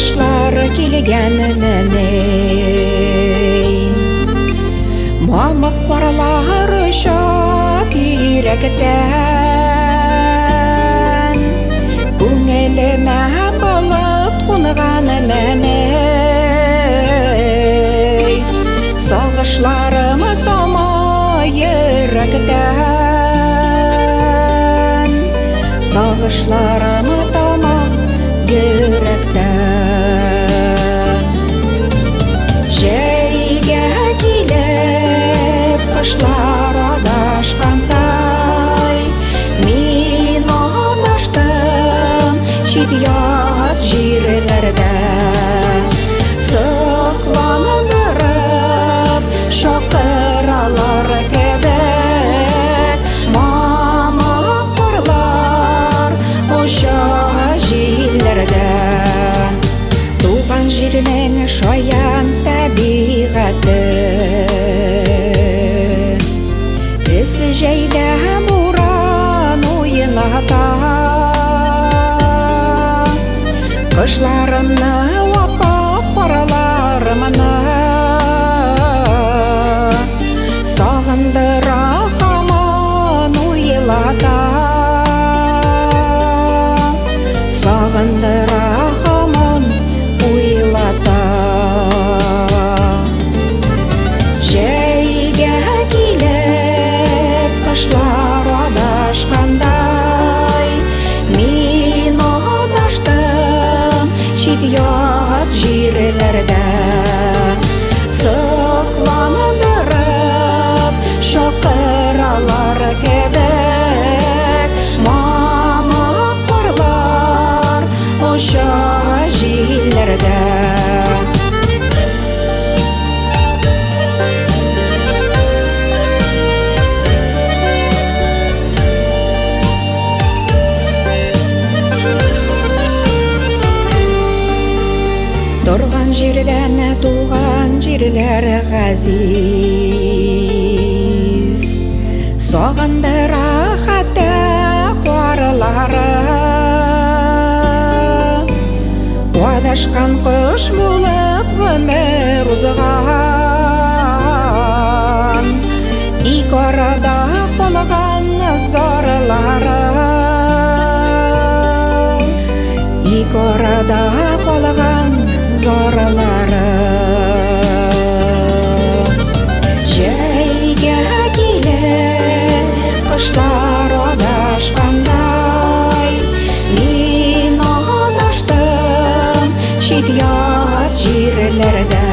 Кышлар килгән менә. Мамык карлар оча тирәктән. Күңелемә болыт кунган менә. Сагышларым тама йөрәктән. Сагышларым тама йөрәктән. Җәйгә килеп, кышлар адашкандай, мин адаштым чит-ят җирләрдә. Сокландырып, чакыралар кебек, мамык карлар оча җилләрдә. Туган җирнең шаян табигате. Эссе җәйдә буран уйната. Кышларымны аппак карларымны сагындыра һаман уйлата. Сагындыра һаман уйлата. Җәйгә килеп, кышлар адашкандай, мин адаштым чит-ят җирләрдә. Сокландырып, чакыралар кебек, мамык карлар оча җилләрдә. Торган җирдән туган җирләр газиз. Сагындыра хәтта карлары. Адашкан кош булып гомер узган. Ике арада калган зарлары. Ике арада калган зарлары. Җәйгә килеп, кышлар адашкандай, мин адаштым чит-ят җирләрдә.